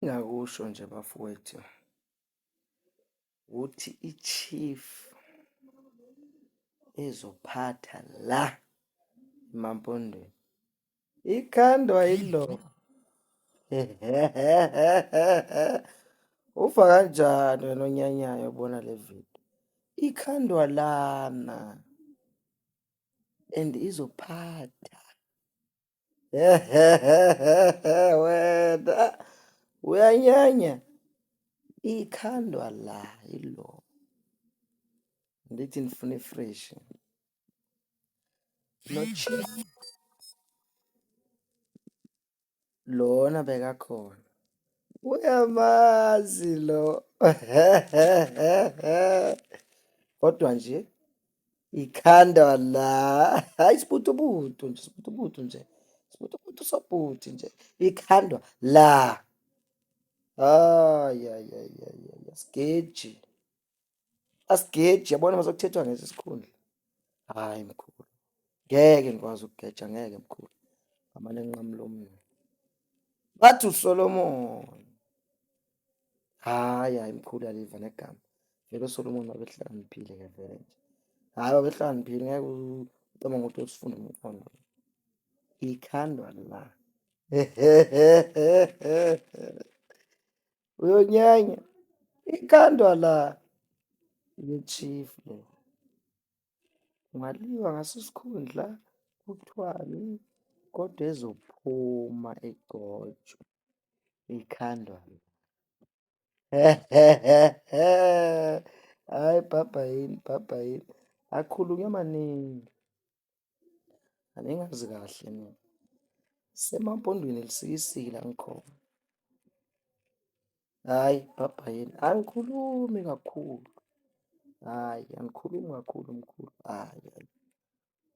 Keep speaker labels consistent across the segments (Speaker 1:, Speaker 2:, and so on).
Speaker 1: Engingakusho nje bafowethu ukuthi i-chief ezophatha la emaMpondweni ikhandwa yilo. Ufa kanjani wena onyanyayo obona le video? Ikhandwa lana and izophatha. Wena uyanyanya, ikhandwa la ilo. Ndithi ndifuna ifresh no chief lona bekakhona uyamazi lo, kodwa nje ikhandwa la. Hayi, sibutubutu nje, sibutubutu nje, sibutubutu sobhuti nje, ikhandwa la. Hayi hayi hayi hayi, asigeji, asigeji. Yabona mase kuthethwa ngesi sikhundla, hayi mkhulu, ngeke ngikwazi ukugeja, ngeke mkhulu, ngamane nginqamula umnwe. Bathi uSolomon, hhayi hhayi mkhulu, yaliva negama vele uSolomon wabehlakaniphile ke vele nje, hhayi wabehlakaniphile, ngeke ucabanga ukuthi usifunda umqondo, ikhandwa la. Uyonyanya, ikhandwa la ye-chief le. Kungaliwa ngaso isikhundla kuthiwani, kodwa ezophuma igcotshwe ikhandwa. Hhayi bhabha yini, bhabha yini, akhulunywa maningi, aningazi kahle mina. SemaMpondweni Lusikisiki la ngikhona. Hhayi bhabha yini, angikhulumi kakhulu, hhayi angikhulumi kakhulu mkhulu, hhayi hhayi.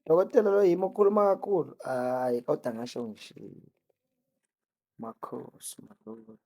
Speaker 1: Dokotela lo yimi okhuluma kakhulu, hhayi kodwa ngasho ngishilo. Makhosi malungu.